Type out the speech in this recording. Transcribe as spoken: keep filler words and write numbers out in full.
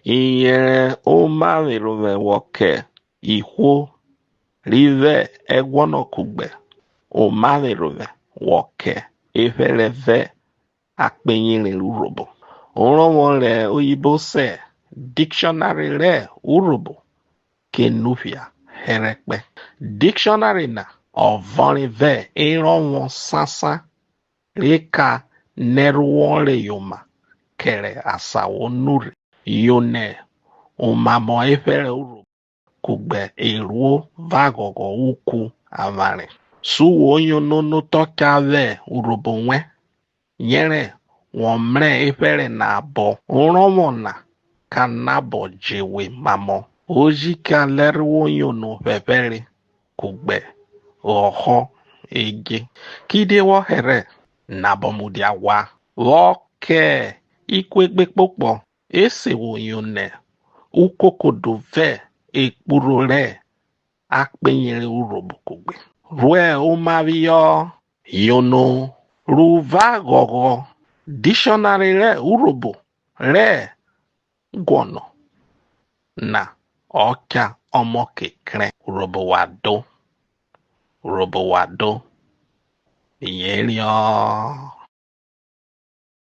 Iyẹnrẹn omavwerhovwẹn vwọ kẹ ihwo ri vwẹ ẹguọnọ kugbe omavwerhovwẹn vwọ kẹ ephẹrẹ vẹ akpeyeren rẹ Urhobo. Orọnvwọn rẹ oyibo se dictionary rẹ Urhobo ke nuphia hẹrhẹkpẹ. Dictionary na ọ vọnre vẹ erọnvwọn sansan re ka nẹrhẹ wọ reyọ oma kẹrẹ asan wo nurhe. Yono omamọ ephẹrẹ Urhobo kugbe eruo vẹ aghọghọ uku avwanre. Su wo yono nẹ otọ cha vwẹ Urhobo wẹn, yẹrẹ wọ mrẹ ephẹrẹ na abọ. Orọnvwọn na ka nabọ je we mamọ. O ji ka nẹrhẹ wo yono phẹphẹre kugbe ọhọ eje. Kidie wọ hẹrhẹ, nabọ mudia ghwa. Vwọ kẹ ikuegbe kpokpọ, e se wo yono ukokodo vẹ ekpurho rẹ akpeyeren Urhobo kugbe. Ruẹ oma phiyọ, yono ru vẹ aghọghọ dictionary rẹ Urhobo rẹ guọnọ na, ọ cha ọmọke krẹn. Urhobo wa do, Urhobo wa do, mi yen riọn.